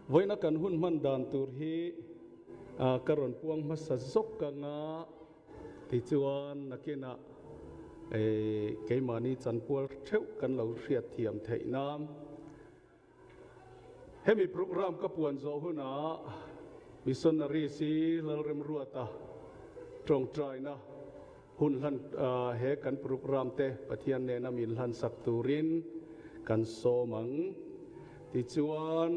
Vawiina kan hun hman dan tur hi ka rawn puang hmasa zawk anga tichuan nakinah keimahni chanpual theuh kan lo hriat thiam theih nan. Hemi program ka puan zawh hunah Missionary si Lalremruata tawngtaina hun hlan he kan program te Pathian nena min hlansak turin kan sawm ang. Tichuan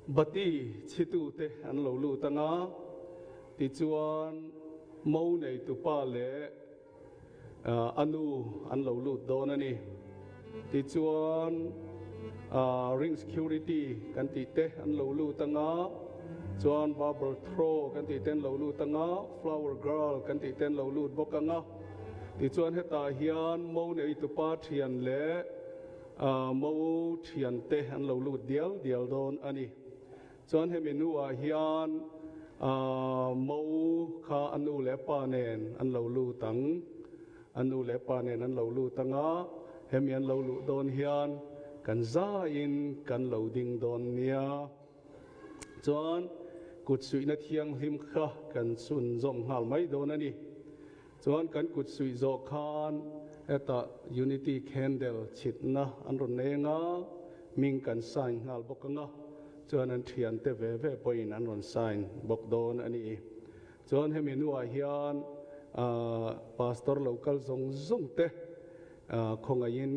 Bati chhitute an lo lut anga, tichuan mo neitupa leh a nu an lo lut dawn a ni. Tichuan ring security kan tih te an lo lut anga, chuan barber throw kan tih te an lo lut anga, flower girl kan tih te an lo lut bawk anga. Tichuan hetah hian mo neitupa thian leh Mo thiante an lo lut dial dial dawn a ni. Chuan hemi nuah hian mo kha a nu leh pa nen an lo lut ang. A nu leh pa nen an lo lut ang a, hemi an lo luh dawn hian kan zaiin kan lo ding dawn nia. Chuan kut suihna thianghlim kha kan chhunzawm nghal mai dawn a ni. Chuan kan kut suih zawh khan hetah Unity Candle chhitna an rawn eng a, hming kan sign nghal bawk ang a, chuan an thiante ve ve pawhin an rawn sign bawk dawn a ni. Chuan hemi hnuah hian Pastor lo kal zawng zawng te khawngaihin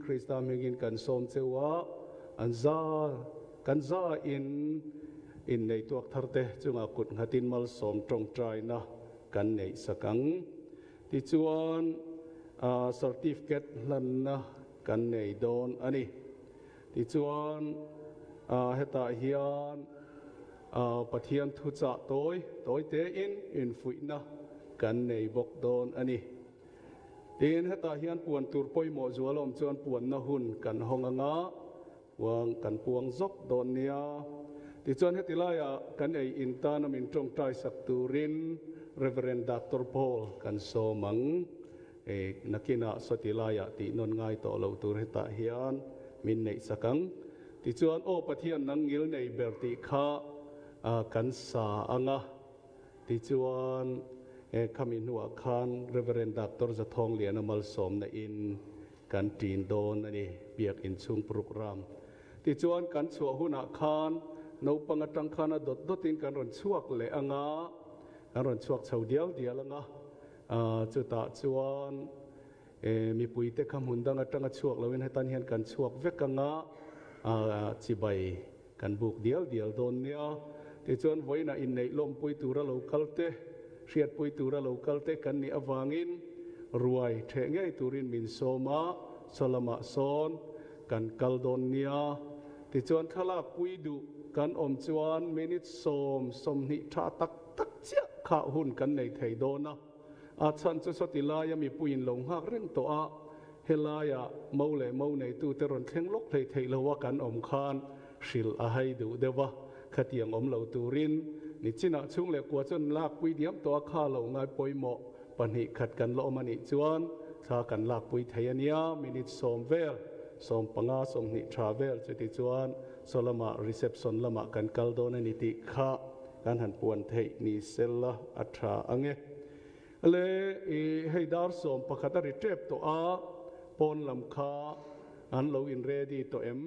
Krista hmingin kan sawm cheu a, an za kan za in innei tuak thar te chungah kut nghatin malsawm tawngtaina kan neih sak ang. Tichuan certificate hlanna kan nei dawn a ni. Tichuan hetah hian Pathian thuchah tawi tawi tein infuihna kan nei bawk dawn a ni. Tin, hetah hian puan tur pawimawh zual awm chuan puanna hun kan hawng anga Uang kan puang zawk dawn nia. Tichuan heti laiah kan ei in tana min tawngtai sak turin Rev. Doctor Paul kan sawm ang. E, nakinah sawti laiah tih nawn ngai tawh lo tur hetah hian min neih sak ang. Tichuan Aw Pathian nang ngil nei ber tih kha kan sa ang a. Tichuan e, khami hnuah khan Rev. Doctor Zathawngliana malsawmna in Kan ṭin dawn a ni, biak inchhung program. Tichuan kan chhuah hunah khan naupang aṭang khan a dawt dawtin kan rawn chhuak leh ang a, kan rawn chhuak chho dial dial ang a, chutah chuan mipuite kha hmun dang aṭanga chhuak loin hetan hian kan chhuak vek ang a, chibai kan buk dial dial dawn nia. Tichuan vawiinah inneih lawmpui tura lo kal te, hriatpui tura lo kal te kan nih avangin ruai theh ngei turin min sawm a, saw lamah sawn kan kal dawn nia. Tichuan thlalak pui duh kan awm chuan minute sawm 20 tha tak tak chiah kha hun kan nei thei dawn a. A chhan chu sawti laia mipuiin lo nghak reng tawh a, helaia mo leh mo neitute rawn thleng lawk hlei theih lo a kan awm khan hrilh a hai duh deuh a, khatiang awm lo turin nichinah chhung leh kua chuan lakpui diam tawh a kha lo ngai pawimawh 2 khat kan la awm a nih chuan thla kan lakpui thei a nia, minute 10 vel, 15, 20 tha vel chuti chuan saw lamah reception lamah kan kal dawn a ni tih kha kan han puan theih ni sela a tha ang e. Le i hei dar 11 a ri tep tawh a, pawn lam kha an lo in ready tawh em?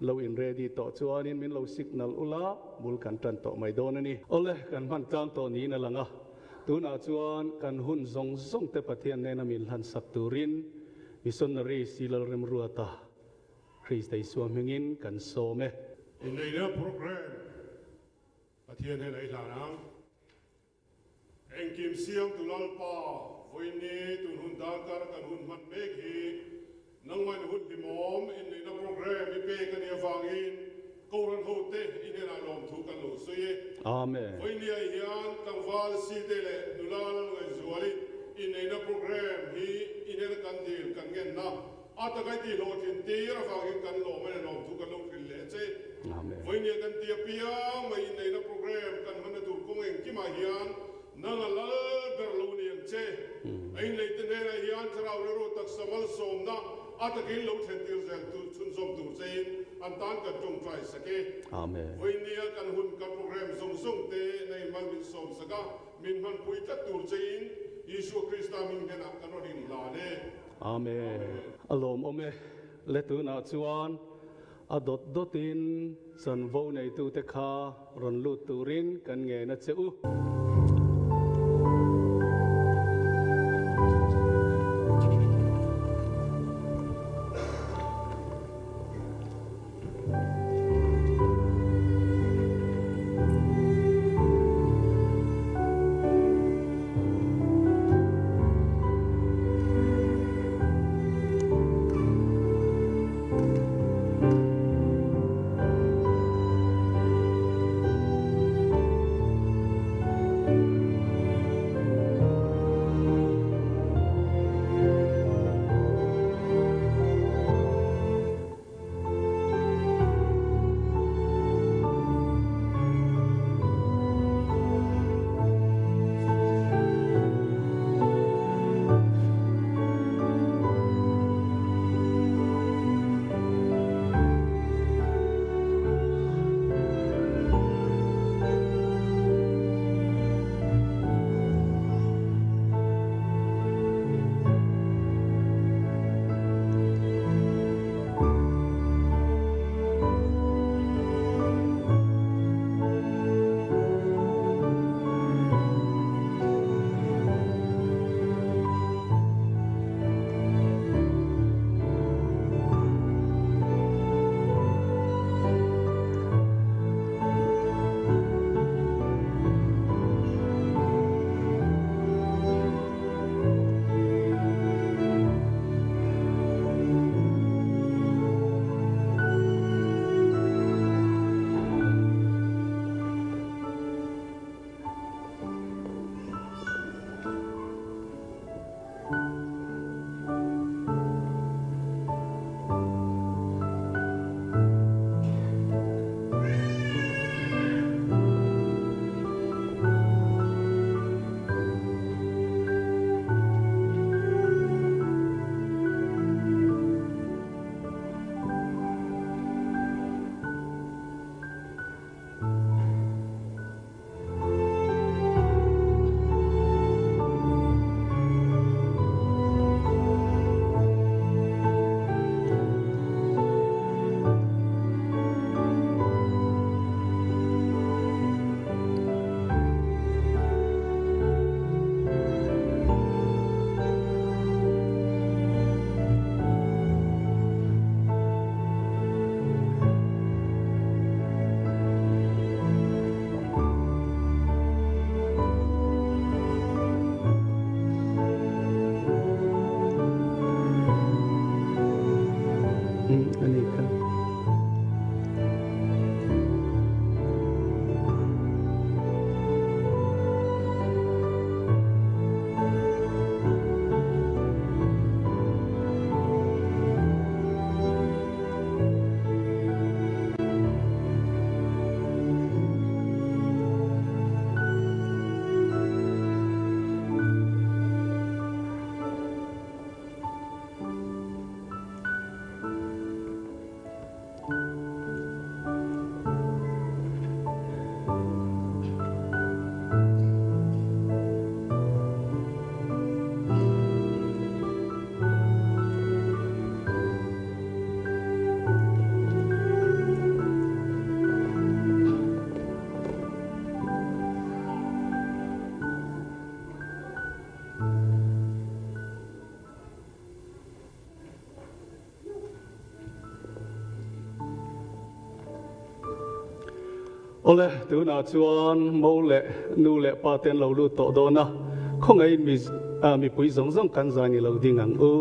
Lo in ready tawh chuanin min lo signal ula, bul kan tan tawh mai dawn a ni. Awle, kan hman tlang tawh niin a lang a, tunah chuan kan hun zawng zawng te Pathian nena min hlan sak turin Missionary Silal Remruata Krista Isua hmingin kan sawm e. Inneihna program Pathian hian a i hlan ang. Engkim siamtu Lalpa, vawiini tun hun darkar kan hun hman mek hi nangmah in hun hlimawm inneihna program i pek a nih avangin Kohhran hote i hnenah lawmthu kan lo sawi e. Amen. Vawiini ah hian tlangval site leh nula Lalngaihzuali inneihna program hi i hnena kan dil kan ngenna A taka i tihhlawhtlin tir avangin kan lawm a ni, lawmthu kan lo hrilh leh che. Vawinia kan ti apiang mai inneihna program kan hmanna tur kawng engkimah hian nang a lal ber lo ni ang che. A inneihte hnenah hian thlarau rilru taksa malsawmna A takin lo thlentir zel tur chhunzawm tur chein an tan kan tawngtai sak e. Amen. Vawinia kan hun kan program zawng zawng te nei mal min sawm sak a, min hmanpui tlat tur chein Isua Krista hming hnenah kan rawn inhlan e. Amen. A lawmawm e. Le tunah chuan a dawt dawtin chanvo neitute kha rawn lut turin kan ngen a che u. Awle, tunah chuan mo leh nu leh pa te an lo lut tawh dawn a, khawngaihin mi mipui zawng zawng kan zai ni lo ding ang u.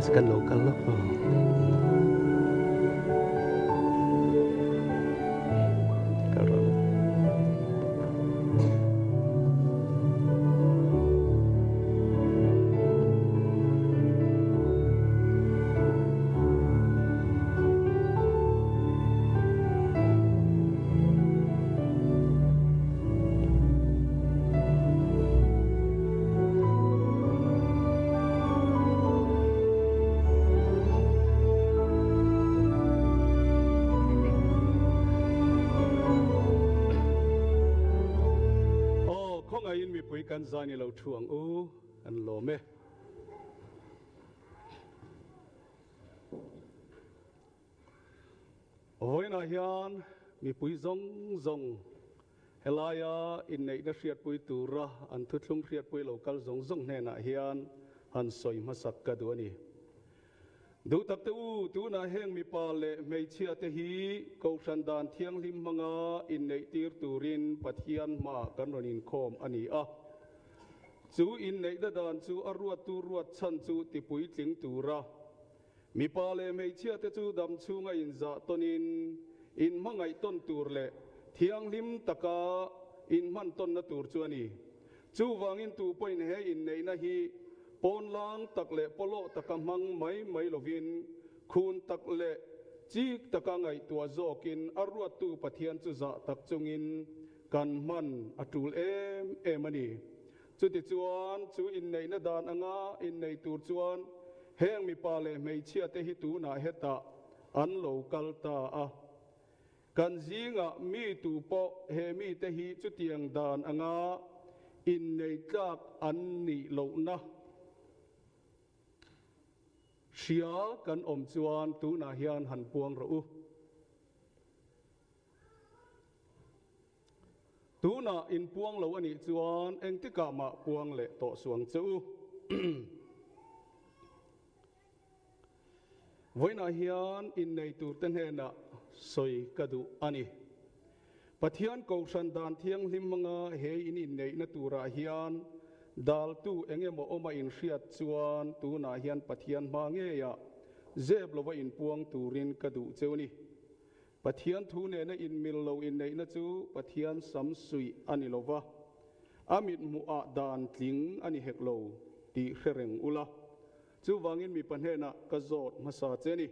Kan lo kal lawk aw. Kal rawh le. Aw, khawngaihin mipui kan zai ni lo thu ang u, an lawm e. Vawiinah hian mipui zawng zawng helaia inneihna hriatpui tura an thuthlung hriatpui lo kal zawng zawng hnenah hian han sawi hmasak ka duh a ni. Duh tak te u, tunah heng mipa leh hmeichhia te hi Kohhran dan thianghlim hmanga inneih tir turin Pathian hmaah kan rawn inkhawm a ni a. Chu inneihna dan chu a ruattu ruat chhan chu tipuitling tura Mipa leh hmeichhia te chu dam chhunga inzah tawnin inhmangaih tawn tur leh thianghlim taka inhman tawnna tur chu a ni. Chuvangin tu pawhin he inneihna hi pawnlang tak leh pawlawh taka hmang mai mai lovin khun tak leh chik taka ngaihtuah zawkin a ruattu Pathian chu zah tak chungin kan hman a tul em em a ni. Chutichuan, chu inneihna dan anga innei tur chuan heng mipa leh hmeichhia te hi tunah hetah an lo kal ta a. Kan zingah mi tu pawh he mite hi chutiang dan anga innei tlak an nih lohna hria kan awm chuan tunah hian han puang rawh u. Tunah in puang lo a nih chuan engtikah mah puang leh tawh suh ang che u. Vawiinah hian innei turte hnenah sawi ka duh a ni. Pathian Kohhran dan thianghlim hmanga he in inneihna turah hian daltu eng emaw awma inhriat chuan tunah hian Pathian hma ngeiah zep lova inpuang turin ka duh che u ni. Pathian thu nena inmil lo inneihna chu Pathian sam suih a ni lo va, a mithmuhah dan tling a ni hek lo tih hre reng ula. Chuvangin mipa hnenah ka zawt hmasa che ni.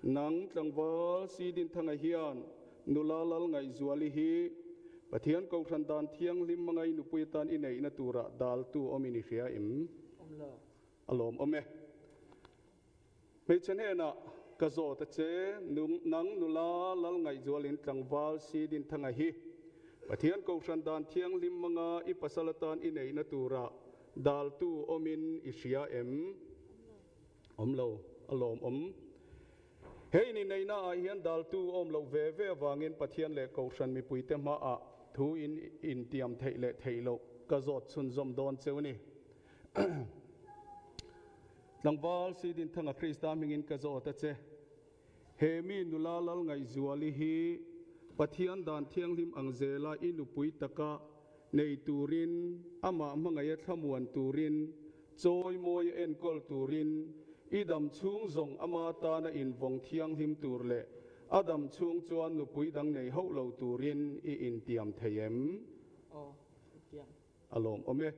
Nang tlangval Sidinthanga hian nula lal ngaihzuali hi Pathian Kohhran dan thianghlim hmangai nupui atan i neihna turah daltu awmin i hria em? A lawmawm e. Hmeichhe hnenah ka zawt a che, nang nula lal ngaihzualin tlangval si Dinthanga hi Pathian Kohhran dan thianghlim hmanga i pasal atan i neihna turah daltu awmin i hria em? Awm lo, a lawmawm. He in inneihna ah hian daltu awm loh ve ve avangin Pathian leh Kohhran mipuite hmaah thu in intiam theih leh theih loh ka zawt chhunzawm dawn cheu ni. Tlangval Sidinthanga Krista hmingin ka zawt a che. He mi nula lal ngaihzuali hi Pathian dan thianghlim ang zela i nupui taka nei turin, amah hmangaih a thlamuan turin, chawimawi a enkawl turin, i dam chhung zawng ama tana invawng thianghlim tur leh a dam chhung chuan nupui dang nei hauh lo turin i intiam thei em? Aw, intiam. A lawmawm e.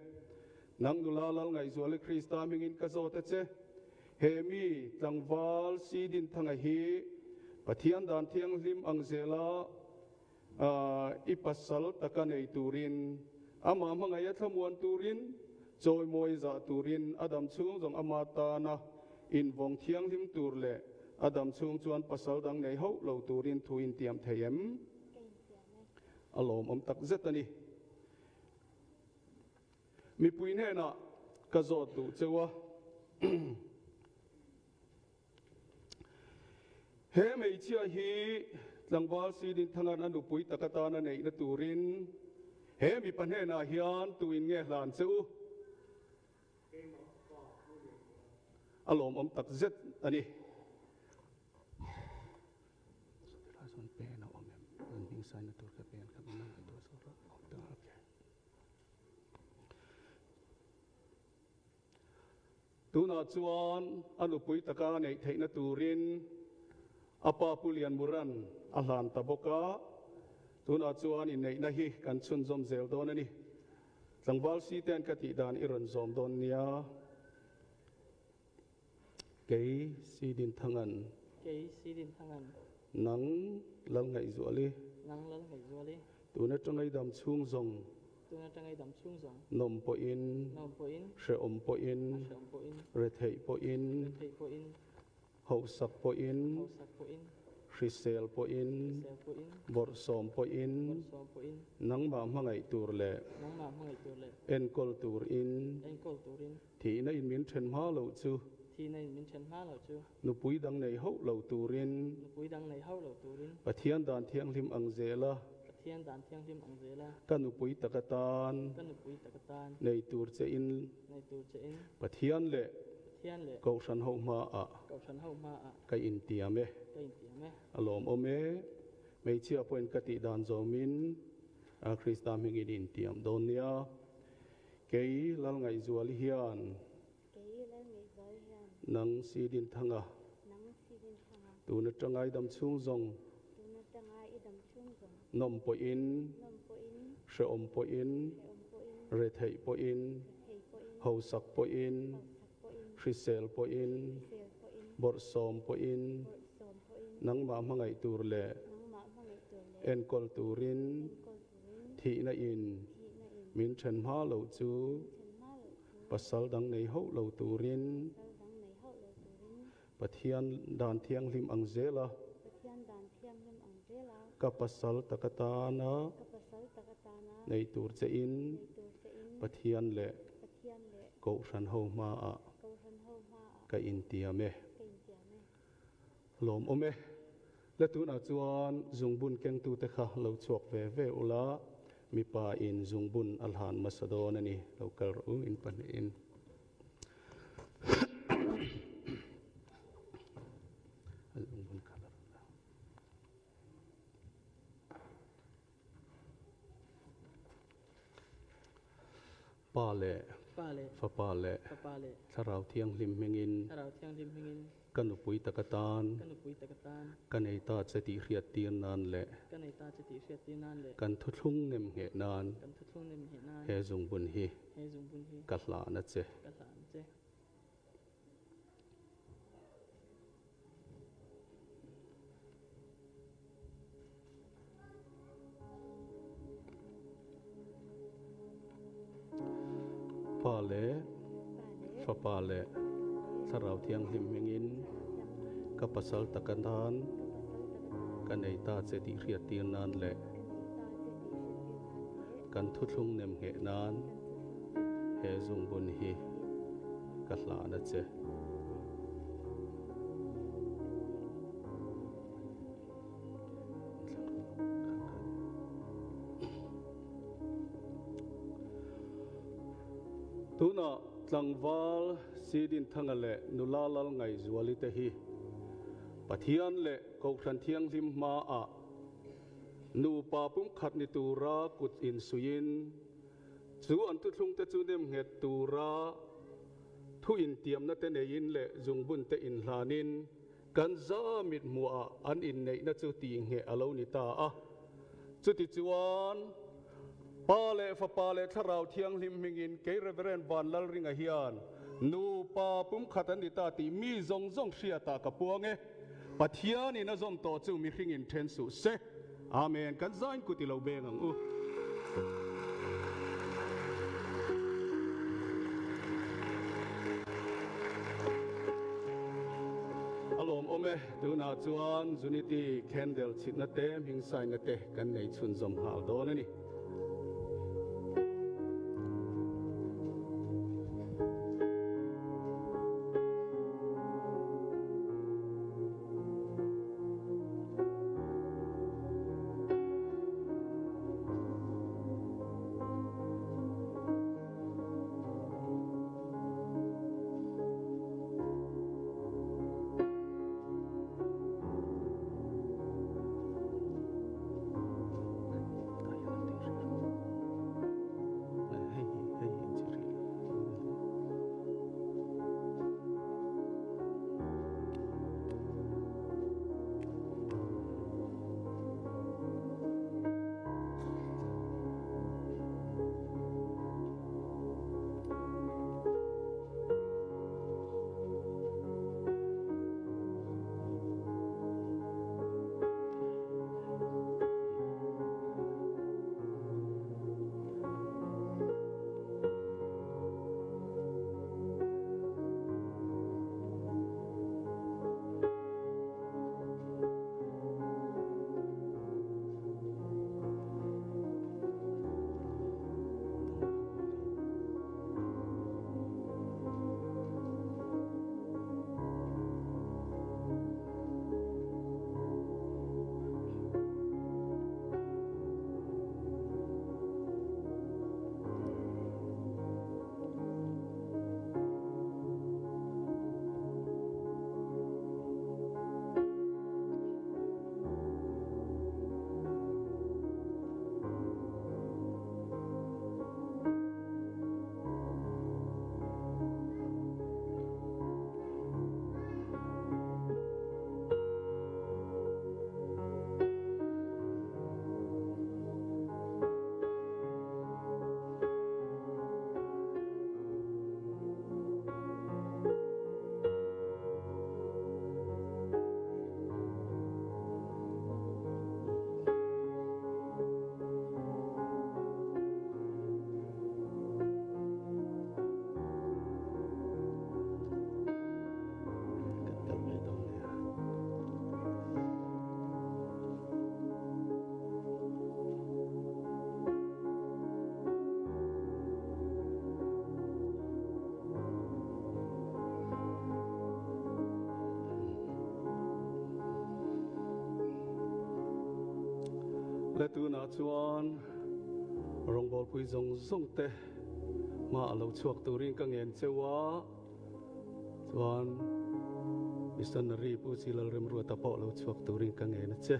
Nang nula lal ngaihzuali Krista hmingin ka zawt a che. He mi tlangval si Dinthanga hi Pathian dan thianghlim ang zela i pasal taka nei turin, amah hmangaih a thlamuan turin, chawimawi zah turin, a dam chhung zawng ama tana invawng thianghlim tur leh a dam chhung chuan pasal dang nei hauh lo turin thu intiam thei em? A lawmawm tak zet a ni. Mipui hnenah ka zawt duh cheu a. He hmeichhia hi tlangval Sidinthanga'n a nupui tak atana neihna turin he mipa hnenah hian tuin nge hlan che u? A lawmawm tak zet a ni. Tunah chuan a nupui taka neih theihna turin a pa Pu Lianmura'n a hlan ta bawk a, tunah chuan inneihna hi kan chhunzawm zel dawn a ni. Tlangval site'n ka tih dan i rawn zawm dawn nia. Kei Sidinthanga'n. Kei Sidinthanga'n. Nang Lalngaihzuali. Nang Lalngaihzuali. Tun atanga i dam chhung zawng. Tun atanga i dam chhung zawng. Nawm pawhin. Nawm pawhin. Hrehawm pawhin. Hrehawm pawhin. Retheih pawhin. Retheih pawhin. Hausak pawhin. Hausak pawhin. Hrisel pawhin. Hrisel pawhin. Bawrhsawm pawhin. Bawrhsawm pawhin. Nangmah hmangaih tur leh. Nangmah hmangaih tur leh. Enkawl turin. Enkawl turin. Thihna in min then hma loh chu. Thihna in min then hma loh chu. Nupui dang nei hauh lo turin. Nupui dang nei hauh lo turin. Pathian dan thianghlim ang zel a. Pathian dan thianghlim ang zel a. Ka nupui tak atan. Ka nupui tak atan. Nei tur che in. Nei tur che in. Pathian leh. Pathian leh. Kohhran ho hma ah. Kohhran ho hma ah. Ka intiam e. Ka intiam e. A lawmawm e. Hmeichhia pawhin ka tih dan zawmin Krista hmingin intiam dawn nia. Kei Lalngaihzuali hian. Kei Lalngaihzuali hian. Nang Sidinthanga. Nang Sidinthanga. Tun atanga i dam chhung zawng. Tun atanga i dam chhung zawng. Nawm pawhin. Nawm pawhin. Hrehawm pawhin. Hrehawm pawhin. Retheih pawhin. Retheih pawhin. Hausak pawhin. Hausak pawhin. Hrisel pawhin. Hrisel pawhin. Bawrhsawm pawhin. Bawrhsawm pawhin. Nangmah hmangaih tur leh. Nangmah hmangaih tur leh. Enkawl turin. Enkawl turin. Thihna in. Min then hma loh chu pasal dang nei hauh lo turin Pathian dan thianghlim ang zel a, ka pasal tak atana nei tur che in Pathian leh Kohhran ho hmaah ka intiam e. Lawmawm e. La tunah chuan zungbun kengtute kha lo chhuak ve ve ula, mipa in zungbun a hlan hmasa dawn a ni. Lo kal rawh u in pahnihin. Zungbun kha la rawh la. Pa leh Fapa leh Thlarau Thianghlim hmingin ka nupui tak atan ka nei ta che tih hriattir nan leh kan thuthlung nem ngheh nan he zungbun hi ka hlahna che. Pa leh Fapa leh Thlarau Thianghlim hmingin ka pasal tak atan ka nei ta che tih hriattir nan leh kan thuthlung nem ngheh nan he zungbun hi ka hlan a che. Tunah tlangval Sidinthanga leh nula Lalngaihzuali te hi Pathian leh Kohhran Thianghlim hmaah nupa pumkhat ni tura kut insuihin chu an thuthlungte chu nemnghet tura thu intiamna te neiin leh zungbun te inhlanin Kan za mithmuhah an inneihna chu tihngheh a lo ni ta a. Chutichuan, Pa leh Fapa leh Thlarau Thianghlim hmingin kei Reverend Van Lalringa hian nupa pumkhat an ni ta tih mi zawng zawng hriatah ka puang e. Pathianin a zawm tawh chu mihringin then suh se. Amen. Kan zain kut i lo beng ang u. A lawmawm e, tunah chuan Unity Candle chhitna te, hming saina te kan nei chhunzawm nghal dawn a ni. Le tunah chuan rawngbawlpui zawng zawng te hma a lo chhuak turin ka ngen cheu a, chuan Missionary Pu Chi Lalremruata pawh lo chhuak turin ka ngen a che.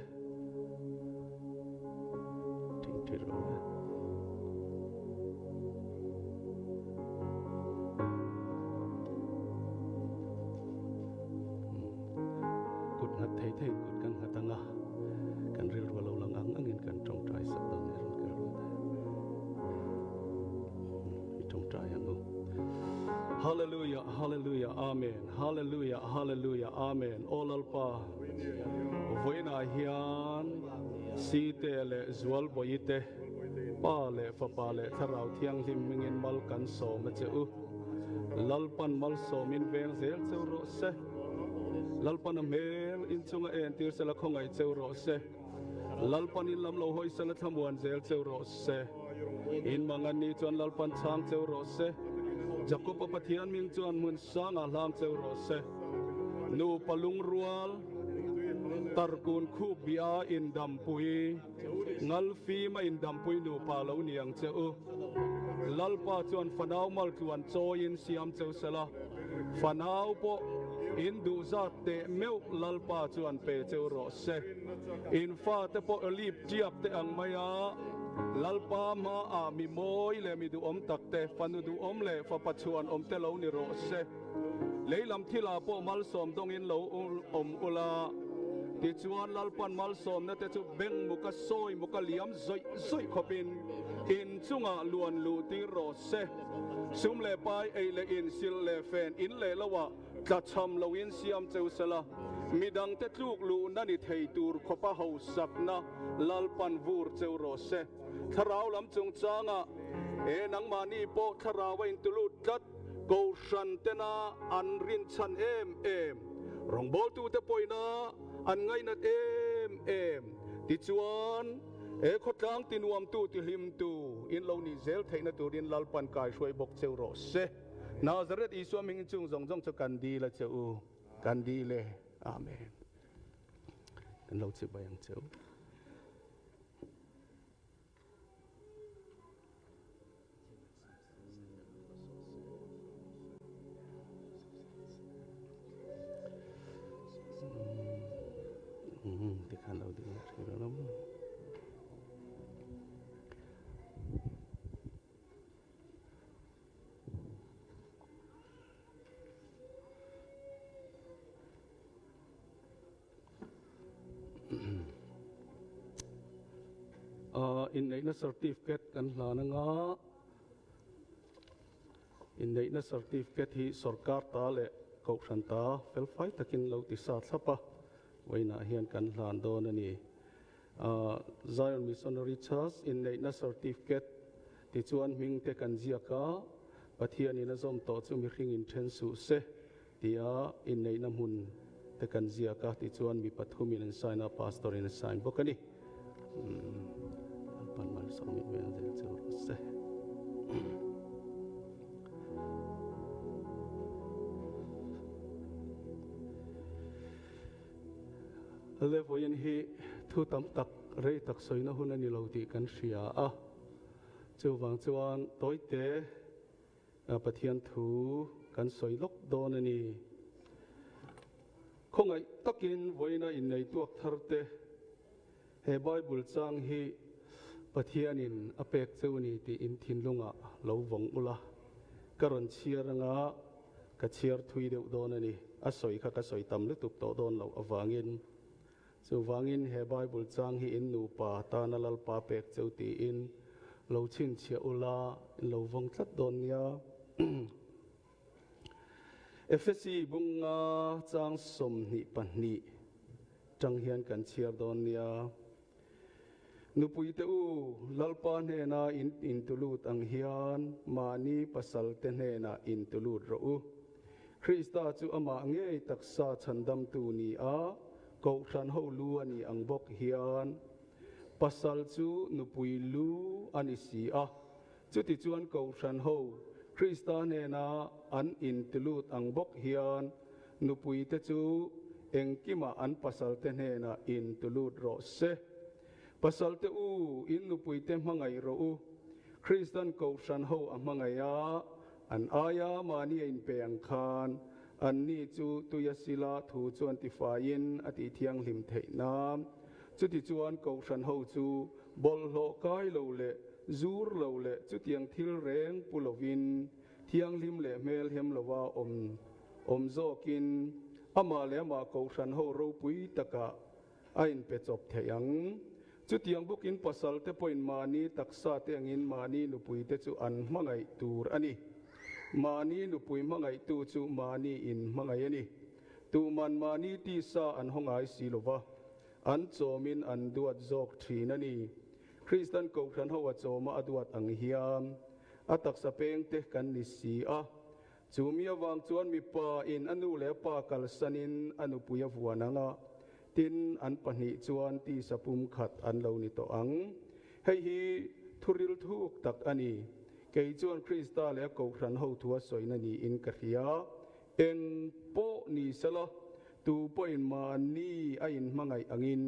Thingthi rawh le. Kut nghat thei theiin kut kan nghat ang a, kan rilru a lo lang ang angin kan tawngtai sak dawn nia rawn kal rawh le. I tawngtai ang u. Hallelujah, Hallelujah, Amen, Hallelujah, Hallelujah, Amen. Aw Lalpa, vawiinah hian Site leh Zualbawi te, Pa leh Fapa leh Thlarau Thianghlim hmingin mal kan sawm a che u. Lalpan malsawmin veng zel cheu rawh se. Lalpan a hmel inchunga entir sela khawngaih cheu rawh se. Lalpan in lam lo hawi sela thlamuan zel cheu rawh se. In mangan ni chuan Lalpan chhang cheu rawh se. Jakob-a Pathian ming chuan hmun sangah hlang cheu rawh se. Nupa lungrual, tarkun khup bia indampui. Ngalfim a indampui nupa lo ni ang che u. Lalpa chuan fanau maltluan chawiin siam cheu sela, fanau pawh in duh zat teh meuh Lalpa chuan pe cheu rawh se. In fate pawh olive tiak te ang maia Lalpa hmaah mi mawi leh mi duhawm tak te, fanu duhawm leh fapa chhuan awm te lo ni rawh se. Leilam thilah pawh malsawm dawngin lo awm ula, tichuan Lalpan malsawmna te chu beng muka sawi muka liam zawih zawih khawpin in chungah luan luh tir rawh se. Sum leh pai ei leh in silh leh fen in leh loah tlachham loin siam cheu sela, midangte tluk luhna ni thei tur khawpa hausakna Lalpan vur cheu rawh se. Thlarau lam chungchangah e nangmahni pawh thlarau a intulut tlat. Kohhran tena an rinchhan em em, rawngbawltute pawina an ngainat em em. Tichuan, he khawtlang tinuamtu tihlimtu in lo nih zel theihna turin Lalpan kaihruai bawk cheu rawh se. Nazareth Isua hmingin chung zawng zawng chu kan dil a che u, kan dil e. Amen. Kan lo chibai ang cheu. Tikhan lo ding leh hrih lo maw. Inneihna certificate kan hlan anga inneihna certificate hi sorkar ta leh kohhran ta felfai takin lo ti sa thlap a, vawiinah hian kan hlan dawn a ni. Zion Missionary Church inneihna certificate tichuan hming te kan ziak a, Pathianin a zawm tawh chu mihring in then suh se. Tia inneihna hmun te kan ziak a, tichuan mi pathumin an sign a, pastor in a sign bawk a ni. Lalpan malsawm in veng zel che rawh se. Le vawiin hi thu tam tak rei tak sawina hun a ni lo tih kan hria a, chuvang chuan tawite Pathian thu kan sawi lawk dawn a ni. Khawngaih takin vawiina innei tuak thar te, he Bible chang hi Pathianin a pek cheu ni tih in thinlungah lo vawng ula, ka rawn chhiar anga ka chhiar thui deuh dawn a ni. A sawi kha ka sawi tam lutuk tawh dawn loh avangin. Chuvangin he Bible chang hi in nupa tana Lalpa pek cheu tiin lo chhinchhiah ula in lo vawng tlat dawn nia. Efesi bunga chang 22 tang hian kan chhiar dawn nia. Nupuite u, Lalpa hnena in intulut ang hian mahni pasalte hnenah intulut rawh u. Krista chu amah ngei taksa chhandamtu ni a, kohhran ho lu a ni ang bawk hian pasal chu nupui lu a ni si a. Chutichuan kohhran ho Krista hnena an intulut ang bawk hian nupuite chu engkimah an pasalte hnenah intulut rawh se. Pasalte u, in nupuite hmangaih rawh u. Kristan Kohhran ho a hmangaih a, an aia mahni a inpe ang khan anni chu tuia sila thu chuan tifaiin a tihthianghlim theih nan. Chutichuan Kohhran ho chu bawlhhlawh kai lo leh zur lo leh chutiang thil reng pu lovin thianghlim leh hmelhem lova awm awm zawkin amah leh amah Kohhran ho ropui takah a inpe chawp theih ang. Chutiang bawkin pasalte pawhin mahni taksa te angin mahni nupuite chu an hmangaih tur a ni. Mahni nupui hmangaihtu chu mahni in hmangaih a ni. Tuman mahni tisa an haw ngai si lo va, an chawmin an duat zawk thin a ni. Kristan Kohhran ho a chawma a duat ang hian a taksa pengte kan ni si a. Chu mi avang chuan mipa in a nu leh a pa kalsanin a nupui a vuan ang a, tin an pahnih chuan tisa pumkhat an lo ni tawh ang. Hei hi thuril thuk tak a ni. Kei chuan Krista leh a Kohhran ho thu a sawina niin ka hria. Eng pawh ni sela, tu pawhin mahni a inhmangaih angin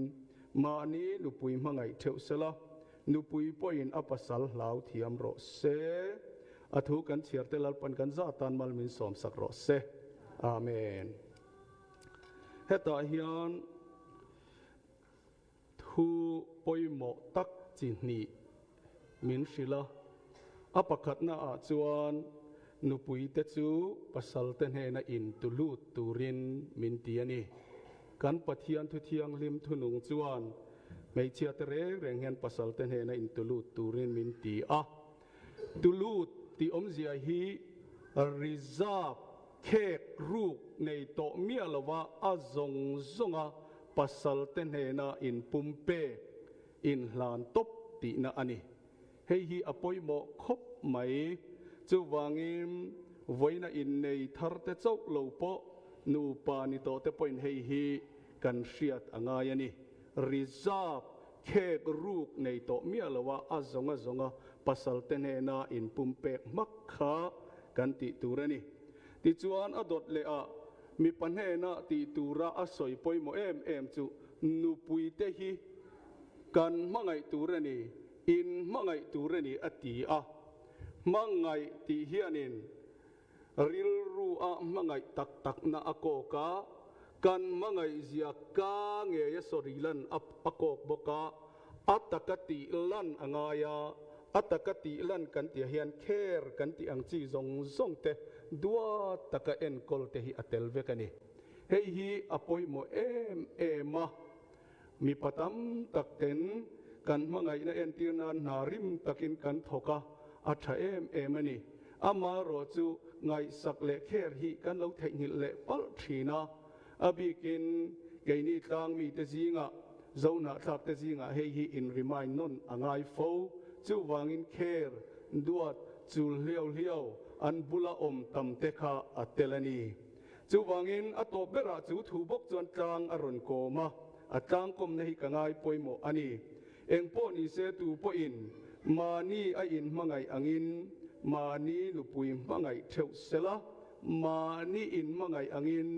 mahni nupui hmangaih theuh sela, nupui pawhin a pasal hlau thiam rawh se. A thu kan chhiar te Lalpan kan zah tan mal min sawmsak rawh se. Amen. Hetah hian thu pawimawh tak chi hnih min hrilh a. A pakhatna ah chuan nupuite chu pasalte hnena intu lut turin min ti a ni. Kan Pathian thu thianghlim thunung chuan hmeichhiate reng reng hian pasalte hnena intu lut turin min ti a. Tulut tih awmzia hi reserve khek ruk nei tawh miah lova a zawng zawnga pasalte hnena inpum pek inhlan tawp tihna a ni. Hei hi a pawimawh khawp mai. Chuvangin vawiina innei tharte chauh lo pawh nupa ni tawhte pawhin hei hi kan hriat a ngai a ni. Reserve khek ruk nei tawh miah lo a, a zawng a zawng a pasalte hnena inpumpek hmak kha kan tih tur a ni. Tichuan a dawt leh a mipa hnena tih tura a sawi pawimawh em em chu nupuite hi kan hmangaih tur a ni, in hmangaih tur a ni a ti a. Hmangaih tih hianin Rilru a hmangaih tak takna a kawk a, kan hmangaihzia ka ngei a sawi lan a kawk bawk a, a taka tih lan a ngai a, a taka tih lan kan tih ah hian care kan tih ang chi zawng zawng te duat taka enkawl te hi a tel vek a ni. Hei hi a pawimawh em em a, mipa tam tak ten kan hmangaihna entir nan hna rim takin kan thawk a, a tha em em a ni. Amaherawh chu ngaihsak leh kher hi kan lo theihnghilh leh palh thin a, a bikin keini tlang mite zingah, zohnahthlakte zingah hei hi in remind nawn a ngai fo. Chuvangin kher, duat, chul hliau hliau an bula awm tam te kha a tel a ni. Chuvangin a tawp berah chu thu bawk chuan tlang a rawn kawm a, a tlangkawmna hi ka ngai pawimawh a ni. Engpawh nise tu pawhin mahni a inhmangaih angin mahni nupui hmangaih theuh sela, mahni inhmangaih angin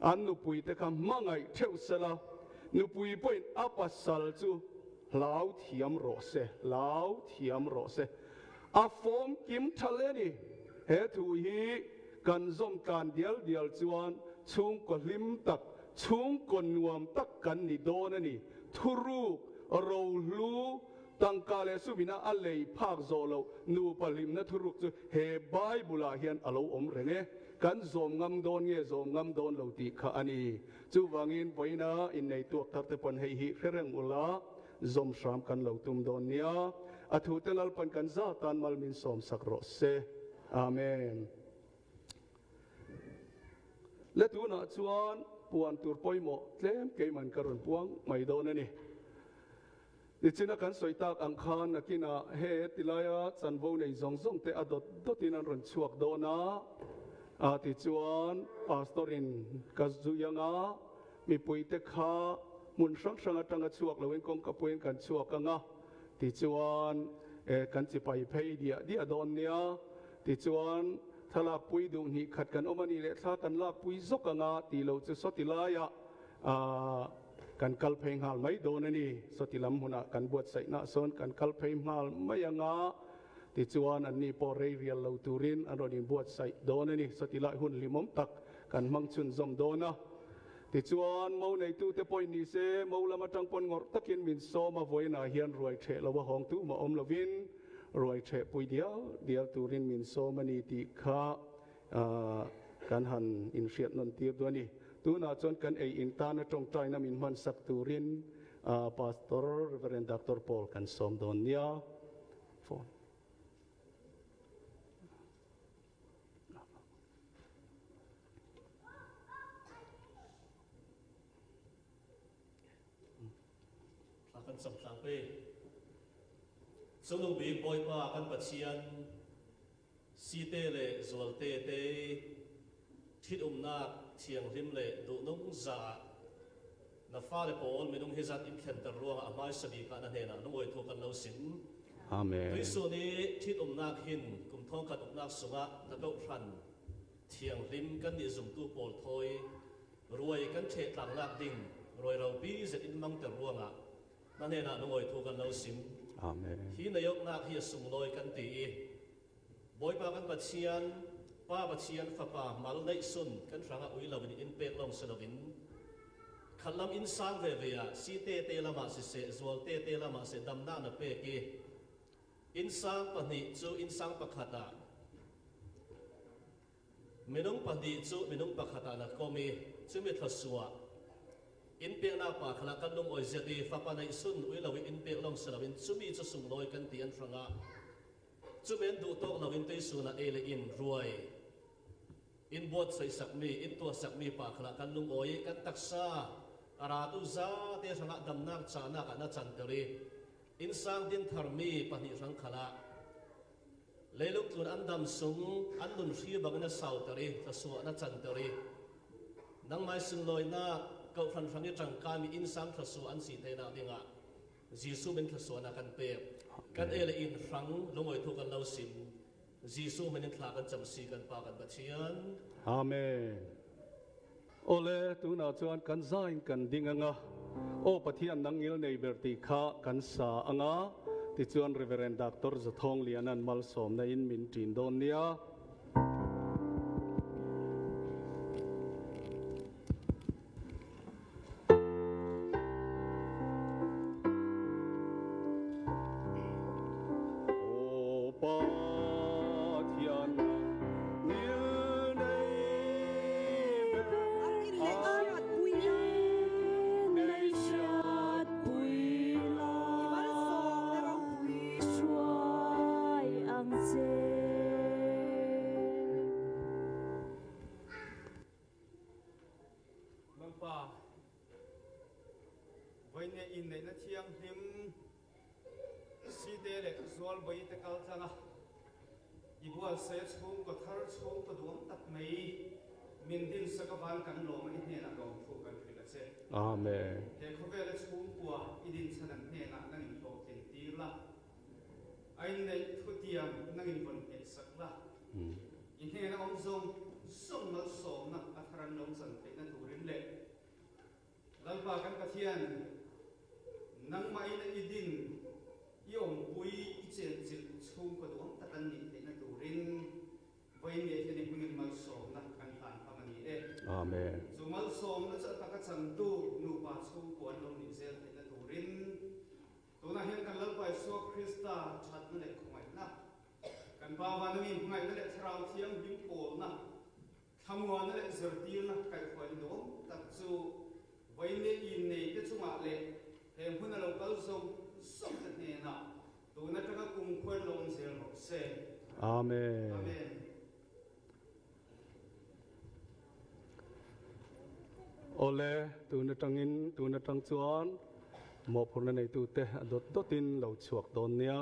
an nupuite kha hmangaih theuh sela, nupui pawhin a pasal chu hlau thiam rawh se, hlau thiam rawh se. A fawm kim tha hle a ni. He thu hi kan zawm tlan dial dial chuan chhungkaw hlim tak, chhungkaw nuam tak kan ni dawn a ni. Thuruk, rohlu, tangka leh sumina a lei phak zawh loh nupa hlimna thuruk chu he Bible-ah hian a lo awm reng e. Kan zawm ngam dawn nge zawm ngam dawn lo tih kha a ni. Chuvangin vawiina innei tuak thar te pawn hei hi hre reng ula, zawm hram kan lo tum dawn nia. A thute Lalpan kan za tan mal min sawmsak rawh se. Amen. Le tunah chuan puan tur pawimawh tlem keiman ka rawn puang mai dawn a ni. Nichina kan sawi tak ang khan nakinah he tilaia chanvo nei zawng zawng te a dawt dawtin an rawn chhuak dawn a, a tichuan Pastor in ka zui anga mipuite kha hmun hrang hrang atanga chhuak loin kawngka puiin kan chhuak anga tichuan kan chipai phei diah diah dawn nia. Tichuan, thlalak pui duh hnih khat kan awm a nih leh thla kan lak pui zawk anga tih loh chu sawti laiah aah. Kan kal phei nghal mai dawn a ni. Sawti lam hmunah kan buatsaihna sawn kan kal phei nghal mai anga tichuan anni pawh rei rial lo turin an rawn inbuatsaih dawn a ni. Sawti lai hun hlimawm tak kan hmang chhunzawm dawn a. Tichuan, mo neitute pawhin ni se, mo lam atang pawn ngawrh takin min sawm a, vawiinah hian ruai theh lo a hawng tu mah awm lovin ruai theh pui dial dial turin min sawm a ni tih kha kan han inhriat nawn tir duh a ni. Tunah chuan kan ei in tana tawngtaina min hmansak turin Pastor Rev. Doctor Paul kan sawm dawn nia. Phone. Thla kan cham tlang pe. Chungnung bik Bawipa kan Pathian Site le Zualte te ṭhitumnak thianghlim le duhnung za ah na fale pawl minung hi zat in thlenter ruangah a hmaisa bik ah na hnenah lungawi thu kan lo sim. Amen. Tuisun i ṭhitumnak hin kum thongkhat uknak sungah na kohhran thianghlim kannih zumtu pawl thawi ruai kan ṭheh tlangnak ding ruai ropi zet in mangter ruangah na hnenah lungawi thu kan lo sim. Amen. Hi na ioknak hi a sunglawi kan ti i Bawipa kan Pathian, Pa Pathian Fapa mal neihsun kan hrangah ui loin in pek lawng si loin khat lam inn sang veve ah site te lamah siseh zualte te lamah seh damnak na pek i inn sang pahnih cu inn sang pakhat ah minung pahnih cu minung pakhat ah na kom i cumi thluasuah in peknak pa khala kan lungawi ziat i fapa neihsun ui lo i in pek lawng si loin cumi cu sunglawi kan ti an hrangah Cu men duh tawk loin tuisun ah ei le inn, ruai, inn buatsaihsakmi, inn tuahsakmi pa kha kan lungawi i kan taksa a ratu zate hrangah damnak cahnak ah na canter i innsang din tharmi pahnih hrang khal ah leilung tlun an dam sung an nun hri bangin a sauter i thluasuah na canter i nangmai sunlawinak kohhran hrang i ṭangkami innsang thluasuah an si te nak dingah Jesuh min thluasuahnak kan pek. Kan e le inn hrang lungawi thu kan lo sim. Jesuh min in thla kan cam si kan Pa kan Pathian. Amen. Ole tunah chuan kan zain kan ding anga Aw Pathian nang ngil nei ber tih kha kan sa anga tichuan Reverend Doctor Zathawng Lianan malsawmna in min ṭin dawn nia. Lalpa, vawiin inneihna thianghlim site leh zualbawi te kal tlang a, i bualse chhungkaw thar chhungkaw duam tak mai min dinsak avan kan lawm a i hnenah lawmthu kan hrilh a che. Amen. He khawvela chhungkua i dinchhan an hnenah nang in hlawhtlin tir la, a inneih thutiam nang in vawn hnehsak la. I hnena awm zawng zawng malsawmna a thar an lo chan theihna turin leh Lalpa kan Pathian, nangmahin i din, i awmpui, i chenchilh chhungkaw duang tak an nih theihna turin vawiin ngei hian i hmingin malsawmna kan hlan pham a ni e. Amen. Chu malsawmna chu a taka chantu nupa chhungkua an lo nih zel theihna turin tunah hian kan Lalpa Isua Krista thatna leh khawngaihna, Kan Pa vana mi hmangaihna leh Thlarau Thianghlim pawlna, thlamuana leh zirtirna kaihhruaina duhawm tak chu vawiin leh innei te chungah leh he hmun a lo kal zawng zawng te hnenah tun atanga kumkhuan lo awm zel rawh se. Amen. Amen. Awle, tun atangin, tun atang chuan mawhphurhna neitute a dawt dawtin lo chhuak dawn nia.